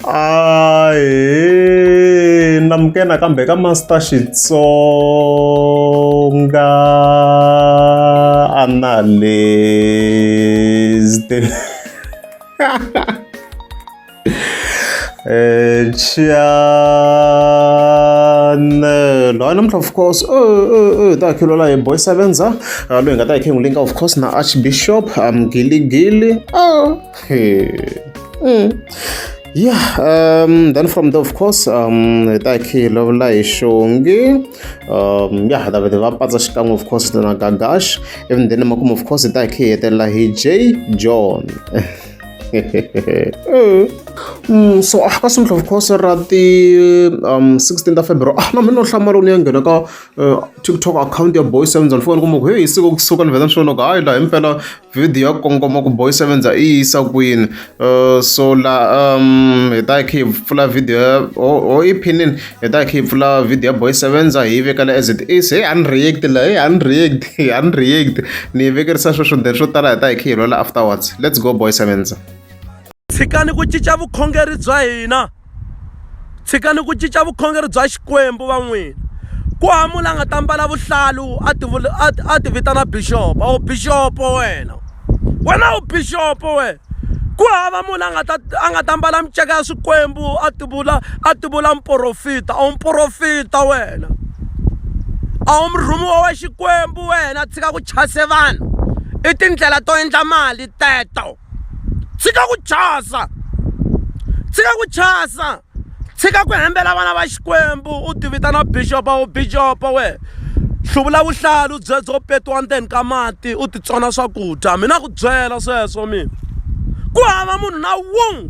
Ahee namukela nakambe ka Master Xitsonga Analyst channel hayi namuntlha of course hi ta hakeriwa hi boy sevenza loyi hi nga ta hi kha hi n'wi linka of course na archbishop giligili oh. Yeah, then from there of course hi ta hi kha hi lovula hi xongi yeah ta vhete va patsa xikan'we of course na gagash even then makumu of course hi ta hi kha hi hetelela hi j john. So ah ka siku of course ra ti 16 ta February ah na mina no hlamala ni ya nghena ka TikTok account ya Boy Sevenza ni fika ni kuma ku hey siku kusuka ni vheta ni swi vona ku hayi laha himpela video ya kongoma ku Boy Sevenza i yisa kwini. So la hi ta hi kha hi pfula video ya ho i phinini hi ta hi kha hi pfula video ya Boy Sevenza hi yi veka la as it is hey a ni react la hey a ni react a ni react ni yi vekerisa sweswo then swo tala hi ta hi kha hi lwela afterwards let's go Boy Sevenza. Tshikani ku cinca vukhongeri bya hina. Tshikani ku cinca vukhongeri bya Xikwembu va n'wina. Ku hava munhu la nga ta mbala vuhlalu a ti a ti vitana bixopo a wu bixopo wena wena u bixopo wena ku hava munhu a nga ta a nga ta mbala miceka ya swikwembu a ti vula a ti vula muporofita a wu muporofita wena a wu murhumiwa wa Xikwembu wena tshika ku chase vanhu i tindlela to endla mali teto. Tshika ku chasa tshika ku chasa tshika ku hembela vana va Xikwembu u ti vitana bixopo a wu bixopo wena hluvula vuhlalu byebyo petiwa ndzeni ka mati u titsona swakudya mina ku byela sweswo mina ku hava munhu na wun'we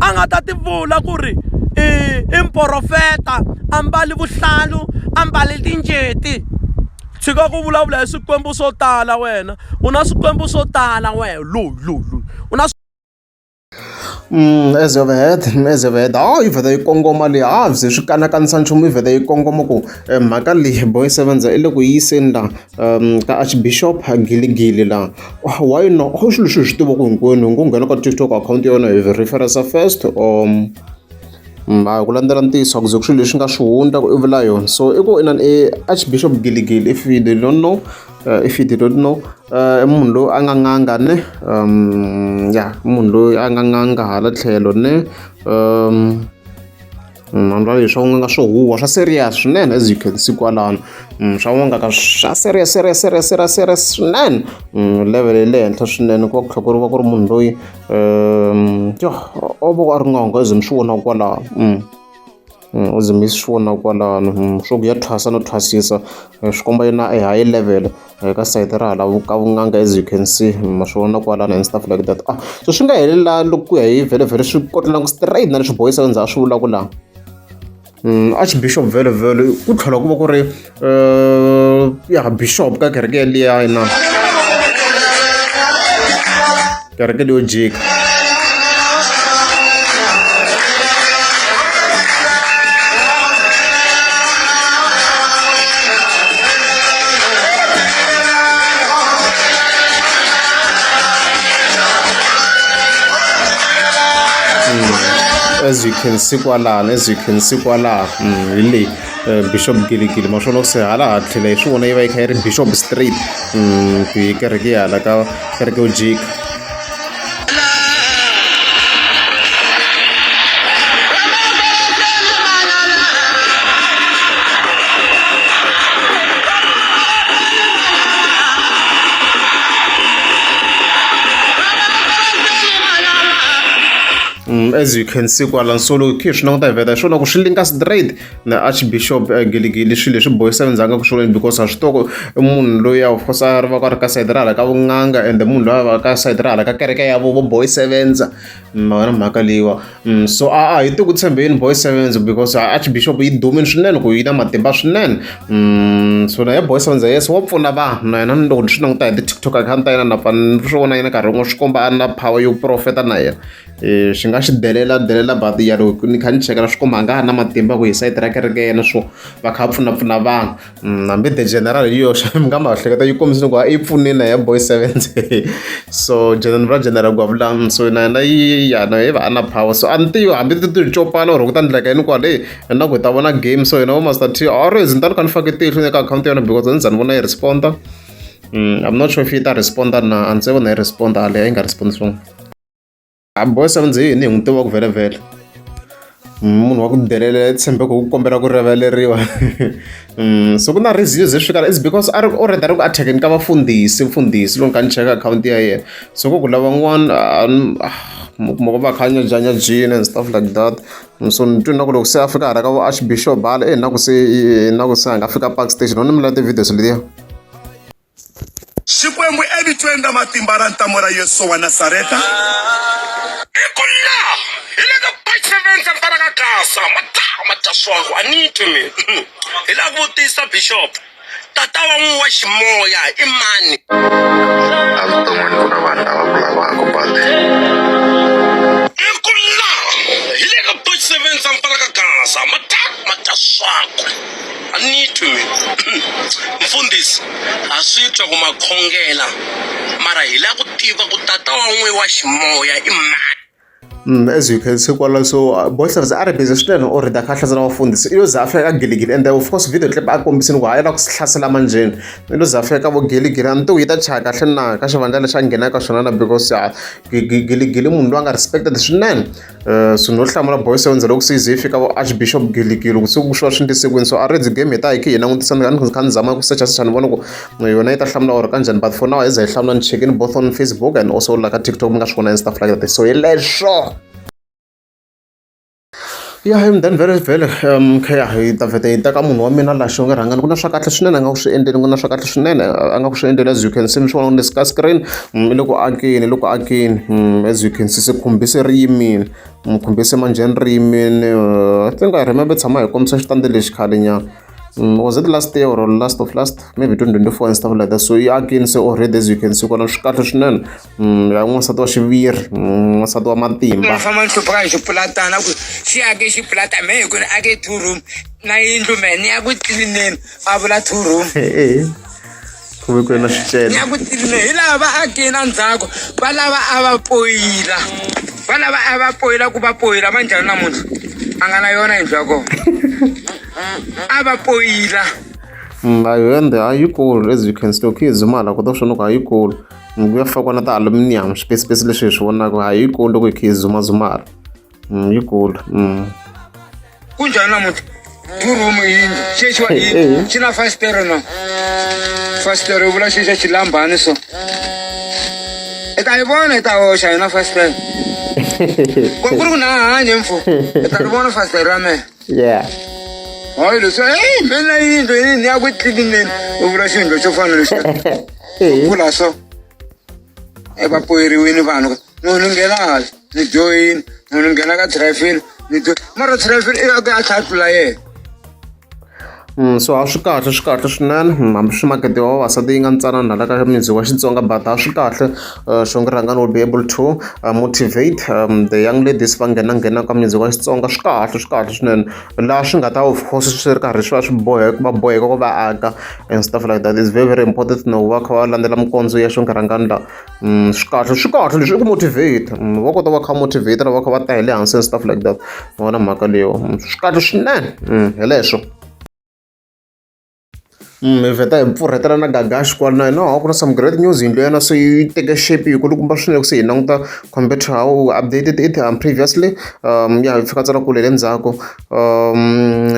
a nga ta ti vula ku ri i i muporofeta a mbali vuhlalu a mbali tinjeti tshika ku vulavula hi swikwembu swo tala wena u na swikwembu swo tala wena loyi loyi loyi u na As you have heard, as you have heard, ha yi vheta yi kongoma leyi ha ze swi kanakanisa nchumu yi vheta yi kongoma ku mhaka leyi boy sevenza i le ku yiseni la ka archbishop giligili la why not i swilo leswi hi swi tivaka hinkwenu hi ngo nghena ka TikTok account ya yona hi reference first or Hayi ku landzela ntiyiso a ku ze ku swilo leswi nga swi hundza ku i vula yona so i ku inani i archbishop giligili if you did not know if you did not know i munhu loyi a nga n'anga ne ya i munhu loyi a nga n'anga hala tlhelo ne vanhu va leswi swa n'anga swo huhwa swa serious swinene as you can see kwalano swa n'anga ka swa serious serious serious serious serious swinene level ya le henhla swinene ku va ku tlhela ku ri va ku ri munhu loyi yo o va a ri n'anga as mi swi vona kwalano u ze mi swi vona kwalano swo ku ya thwasa no thwasisa swi komba yena a high level ka sayiti ra hala ka vun'anga as you can see ma swi vona kwalano and stuff like that ah so swi nga helela loko ku ya hi vhele vhele swi kotela straight na leswi boyisa ndzhaku swi vulaka laha. Archbishop vhele vhele ku tlhela ku va ku ri ya bishop ka kereke yaliya na kereke leyo jika. As you can see kwalano as you can see kwalaho hi leyi bishop giligili ma swona ku se hala ha tlhela hi swi vona yi va yi kha yi ri bishop straight ku yi kereke ya hala ka kereke yo jika. As you can see kwala so loko hi swi languta hi vheta hi swona ku swi linka straight na archbishop giligili swilo leswi boy seven a nga ku swona because ha swi tiva ku i munhu loyi of course a ri va ka ri ka sayiti ra hala ka vun'anga ende munhu loyi a va ka sayiti ra hala ka kereke ya vo vo boy sevenza ma vona mhaka leyiwa so a hi ti ku tshembeni boy sevens because archbishop yi dumile swinene ku yi na matimba swinene so na ye boy sevens yes wa pfuna vanhu na yena loko ni swi languta hi ti-tiktok account ta yena na pfa ni swi vona yena nkarhi wun'we swi komba a ri na power yo profeta na yena xi nga xi delela delela, but ya loko ni kha ni cheka swi komba a nga ha na matimba ku hi sayiti ra kereke ya yena, swo va kha va pfunapfuna vanhu. Hambi the general hi yoxe mi nga ma hleketa yi kombisile ku yi pfunile ya Boy Sevens. So general general Gwavulani, so na yena yi ya na yi va a na power, so a ni tivi hambi ti ti copana or ku ta ndleka yini kwale na ku hi ta vona game. So hina vo Master T always ni ta ni kha ni fake tihlo eka akhawunti ya yona because a ni za ni vona yi responda. I'm not sure if yi ta responda na, a ni se vona yi responda, ale yi nga respondi swona. Boy Sevens hi yini hi n'wi tivaka vhele vhele, munhu wa ku delela, tshembe ku kombela ku rivaleriwa. So ku na reason yo ze swi fika, is because a ri already a ri ku attack-eni ka vafundhisi, mfundhisi loko ni kha ni cheka akhawunti ya yena. So ku lavan'wana mi kuma ku va kha nyajanyajini and stuff like that. So ni twi na ku loko se a fika hala ka vo archbishop hala e na ku se na ku se a nga fika Park Station no ni mi la ti-videos letiya. Xikwembu evitweni ra matimba ra ntamu ra Yesu wa Nazareta. I ku la hi le ka Boysevenza mfana ka Gaza ma ma dya swaku a ni twi mina. Hi lava ku vutisa bishop, tata wa n'wi wa ximoya i mani? Evuton'wini ku na vanhu lava ku lavaka, but I ku la hi le ka Boysevenza mfana ka Gaza ma dya swaku a ni twi mina. Mfundhisi, ha swi twa ku ma khongela, mara hi lava ku tiva ku tata wa n'we wa ximoya i mani? As you can see kwala, so Boy Sevens a ri busy swinene already a kha a hlasela vafundhisi. I yo za a fika ka Giligili and of course video clip a kombisini ku hayi la ku hlasela manjheni, i lo za a fika ka vo Giligili. A ni tivi yi ta chaya kahle na ka xivandla lexi a nghena ka xona na, because Giligili munhu loyi a nga respected swinene. So no hlamula Boy Sevens loko se yi ze yi fika vo archbishop Giligili ku se ku swi va swi ndlise kwini. So a ri game hi ta hi khe hi langutisa, ni kha ni zama ku secha secha ni vona ku yona yi ta hlamula or kanjhani, but for now hi za hi hlamula ni chekini both on Facebook and also la ka TikTok mi nga swi vona and stuff like that. So hi leswo ya and then vhele vhele kha hi ta vhete hi teka munhu wa mina laha Xonge Rhangani, ku na swa kahle swinene a nga ku swi endleni, ku na swa kahle swinene a nga ku swi endleni. As you can see, mi swi vona ka screen, i le ku akeni, i le ku akeni. As you can see, se khumbi se ri yimile, khumbi se manjheni ri yimile. I think I remember tshama hi kombisa xitandi lexi khale nyana. Was it last year or last of last, maybe 2024 and stuff like that. So yi akini se already, as you can see kona, swi kahle swinene. Ya n'wansati wa xiviri, n'wansati wa matimba. Famba ni hlupheka hi xipulatana ku xi ake xipulata me hi ku ni ake two room na yindlu me ni ya ku tlilineni a vula two room. Ku vekiwe na swicele. Ni ya ku tlilineni hi lava va akini endzhaku va lava a va poyila, va lava a va poyila ku va poyila va njhani namuntlha a nga na yona yindlu ya kona a va poyila. Ayo ende a yikulu, as you can see, okay, zuma la kota swi vona ku a yikulu, ku ya fakiwa na ti-aluminium swipesipesi leswi hi swi vonaka, a yikulu loko hi kha hi zuma zumara, yikulu. Kunjhani namuntlha two room yindlu xexiwa yindlu xi na fasitere no fasitere yi vula xi xa xilambani, so i ta yi vona, i ta hoxa hi na fasitere ku ku ri ku na hanye mfo, i ta ri vona fasitere ra mehe. Hayi leswi eyi mina yindlu yini ni ya ku tlilineni u vula xiyindlu xo fana lexi vula so e va poyeriwini vanhu no ni nghena hala ni joyini no ni nghena ka traffic ni mara traffic i a tlha a tlula yena. So a swi kahle, swi kahle swinene, hambi swi makete wa vavasati yi nga ntsanana hala ka music wa Xitsonga, but a swi kahle. Xongi Rhangani will be able to motivate the young ladies va nghena nghena ka music wa Xitsonga. Swi kahle, swi kahle swinene, laha swi nga ta of course swi ri karhi swi va swi boheka, va boheka ku va aka and stuff like that. Is very very important no va kha va landzela mikondzo ya Xongi Rhangani laha. Swi kahle, swi kahle leswi i ku motivate, va kota va kha motivate va kha va ta hi le hansi and stuff like that. Vona mhaka leyo, swi kahle swinene, hi leswo. Hi vheta hi pfurhetela na Gagash kwala na yena ku na some great news, yindlu ya yena se yi teke shape yi kulukumba swinene ku se hi languta compared to how we updated it previously. Ya hi fika tsala kule le ndzhaku,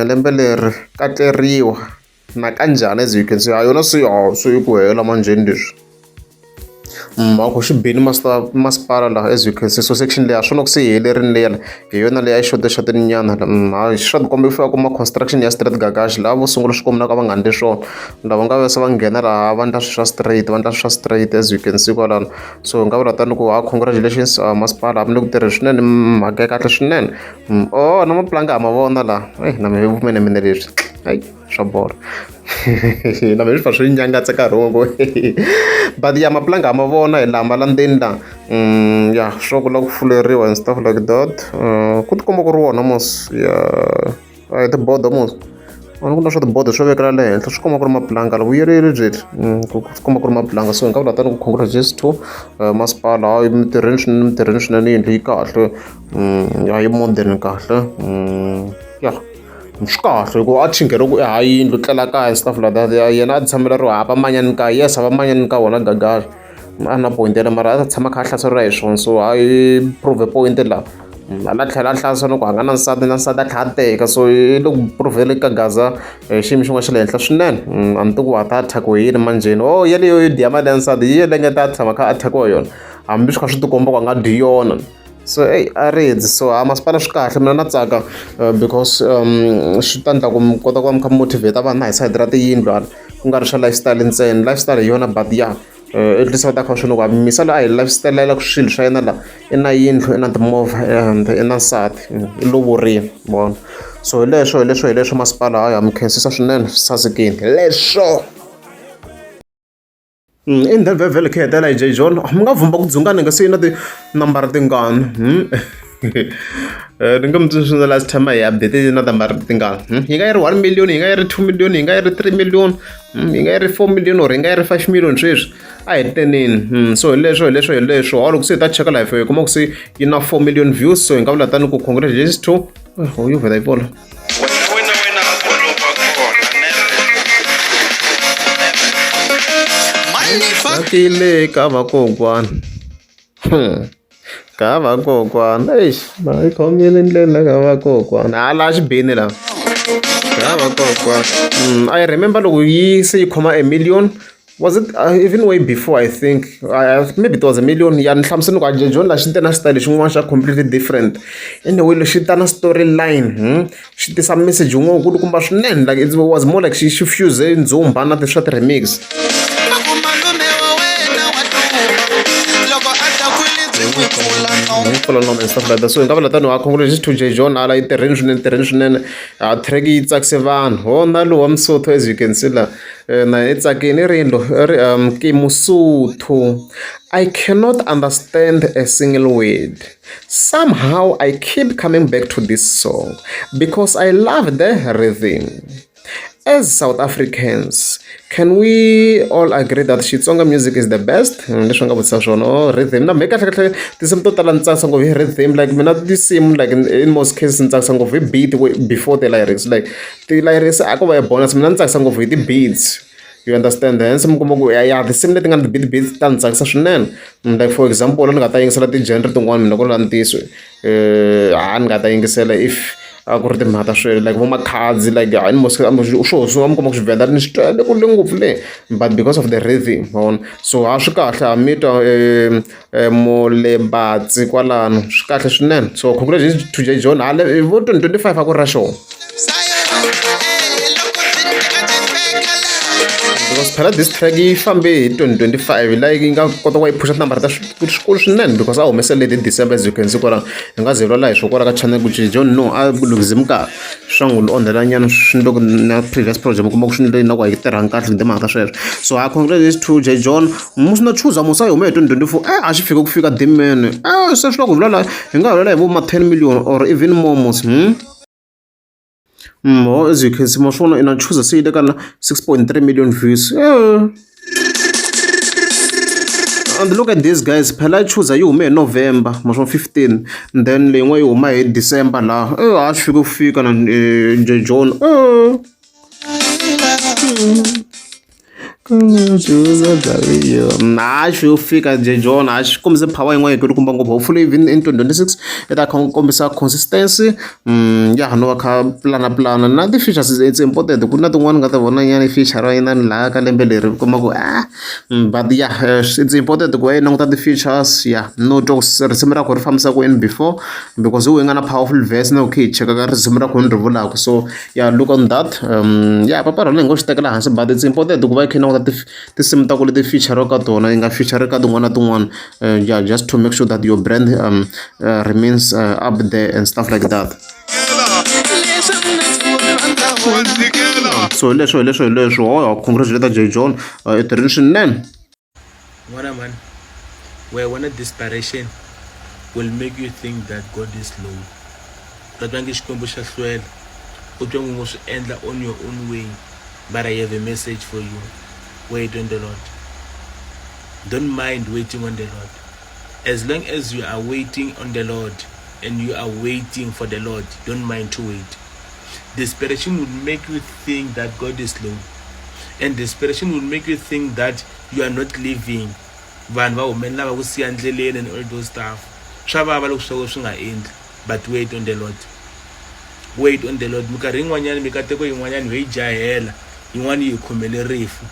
lembe leri katleriwa nakanjhani, as you can see, ha yona se se yi ku hela manjheni leswi. A ku xi bini masipala laha, as you can see. So section leyi a swona ku se yi helerile leyana, hi yona leyi a yi xote xoteni nyana, hayi swa tikomba yi fika kuma construction ya straight. Gagash laha vo sungula swi kombela ka va nga endli swona, lava nga va se va nghena laha va endla swilo swa straight, va endla swilo swa straight, as you can see kwalano. So hi nga vula tani ku ha congratulations, masipala, mi le ku tirheni swinene, mhaka ya kahle swinene. Oh, na mapulangi ha ma vona laha, eyi na mi vumenemene leswi, hayi. Swa borha na mina swi fa swi nyangatsa nkarhi wun'we but ya mapulanga ha ma vona hi lama la ndzeni la ya swa ku la ku fuleriwa and stuff like that. Ku tikomba ku ri wona mos ya a hi tibodo mos a ni ku na swa tibodo swo vekela le henhla swi komba ku ri mapulanga loko yeri byeli ku komba ku ri mapulanga. So hi nga vula tani ku congratulations to masipala hayi mitirhweni swinene mitirhweni swinene yindlu yi kahle ya yi modern kahle ya swi kahle hikuva a chinghela ku i ha yindlu tlela kaya and stuff like that. Ya yena a tshamela ro hava manyani ka yes hava manyani ka wona gagaxa a na point yena mara a ta tshama kha a hlaseriwa hi swona so hayi prove point la a la tlhela a hlasela loko a nga na nsati na nsati a tlhela a teka so i le ku provhele ka gaza xiyimo xin'wana xa le henhla swinene. A ni tivi ku wa ta attack-iwa hi yini manjheni oh yeleyo yo dya mali ya nsati hi yena nga ta tshama kha a attack-iwa yona hambi swi kha swi tikomba ku a nga dyi yona. So eyi a ri so ha masipala swi kahle mina na tsaka because swi ta endla ku mi kota ku va mi kha mi motivate vanhu na hi sayiti ra tiyindlu hala ku nga ri swa lifestyle ntsena. Lifestyle hi yona but ya at least va ta kha swi ku misa la a hi lifestyle la swilo swa yena la i na yindlu i na timovha and i na nsati i lovorile vona. So hi leswo hi leswo hi leswo masipala hayi ha mi khensisa swinene swi sasekile leswo. I ndhawu vhele khe hetela hi J John mi nga vhumba ku dzungana nga se na tinambara tingani. Ni nga mi tsundzuxa last time hi update na tinambara tingani. Yi nga yi ri 1 million yi nga yi ri 2 million yi nga yi ri 3 million yi nga yi ri 4 million or yi nga yi ri 5 million sweswi a hi teneni. So hi leswo hi leswo hi leswo ha loko se hi ta cheka live hi kuma ku se yi na 4 million views so hi nga vula tani ku congratulations to oh yo vhela yi vona. Tsakile ka vakokwana ka vakokwana eish va yi khomile ndlela ka vakokwana hala xibini la ka vakokwana. I remember loko yi se yi khoma a million was it even way before I think maybe it was a million ya ni hlamusela ku a John la xi te na xitayele xin'wana xa completely different anyway lexi ta na storyline xi tisa message wun'we kulukumba swinene like it was more like xi xi fuse ndzumba na swa ti-remix. Pfula nomu and stuff like that so hi nga vula tani congratulations to J John hala yi tirheni swinene tirheni swinene a track yi tsakise vanhu ho na lowa Msotho as you can see la na i tsakini i ri yini lo i ri ke Mosotho I cannot understand a single word somehow I keep coming back to this song because I love the rhythm. As South Africans, can we all agree that Xitsonga music is the best? Leswi nga vutisa swona oh rhythm na mhe kahle kahle tinsimu to tala ni tsakisa ngopfu hi rhythm like mina tinsimu like in most cases ni tsakisa ngopfu hi beat before the lyrics like ti-lyrics a ko va ya bonus mina ni tsakisa ngopfu hi ti-beats you understand hence mi kuma ku ya ya tinsimu leti nga na ti-beat beats ta ni tsakisa swinene like for example ni nga ta yingisela ti-genre tin'wana mina ku ri na ntiyiso a ni nga ta yingisela if a ku ri timhaka ta sweswo like vo Makhadzi like in most swo swo mi kuma ku Xivenda ni xi twa le kule ngopfu le but because of the rhythm ma vona so ha swi kahle ha mi twa Molebatsi kwalano swi kahle swinene so congratulations to J John hala vo 2025 a ku ri ra xona. Because phela this track yi fambe hi 2025 like yi nga kota ku va yi phusha tinambara ta swikulu swinene because a humese late hi December as you can see kwala hi nga ze hi la hi swo kwala ka channel ku John no a lunghize minkarhi swa n'wi onhela nyana swi loko na previous project mi kuma ku swi na ku a yi tirhangi kahle hi timhaka ta sweswo so ha congratulations to J John musi na chuza musa yi hume hi 2024 eh a xi fike ku fika dimene eh se swi loko hi vula la hi nga vula hi vo ma 10 million or even more mos. Mo as you can see maswona ina chuza se yi le ka 6.3 million views. And look at this guys phela chuza yi hume hi November maswona 15 and then leyin'wana yi huma hi December laha a swi fike ku fika na J John. Na xi yo fika J John a xi kombise power yin'wana yikulukumba ngopfu hopefully even in 2026 i ta kha kombisa consistency ya ha no va kha pulana pulana na ti-features it's important ku na tin'wani nga ta vona nyana feature ra yena laha ka lembe leri u kuma ku a but yeah it's important ku va yi languta ti-features ya no twa ku risimu ra ku ri fambisa ku yini before because yi nga na powerful verse na okay cheka ka risimu ra ku ni ri vulaka so yeah look on that yeah papa rhona hi ngo xi tekela hansi but it's important ku va yi kha yi languta tinsimu ta ku leti feature ka tona yi nga feature ka tin'wana na tin'wana yeah just to make sure that your brand remains up there and stuff like that. Wa tikela. So hi leswo hi leswo hi leswo ho congratulate J John i tirhini swinene. N'wana mhani wena wena desperation will make you think that God is slow. U ta twa nge Xikwembu xa hlwela u twa nge ngo swi endla on your own way but I have a message for you wait on the Lord don't mind waiting on the Lord as long as you are waiting on the Lord and you are waiting for the Lord don't mind to wait desperation will make you think that God is slow and desperation will make you think that you are not living vanhu va humelela va ku siya ndleleni and all those stuff swa vava loko swo swi nga endli but wait on the lord wait on the lord minkarhi yin'wanyana mikateko yin'wanyana ho yi jahela yin'wana yi hi khomele rifu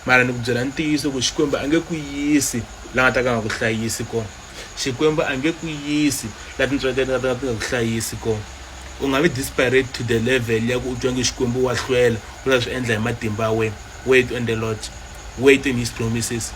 mara ni ku byela ntiyiso ku xikwembu a nge ku yisi la nga ta ka nga ku hlayisi kona xikwembu a nge ku yisi la tintswalo ta yena ti nga ta ka ti nga ku hlayisi kona u nga vi desperate to the level ya ku u twa nge xikwembu wa hlwela u la swi endla hi matimba ya wena wait on the lord wait on his promises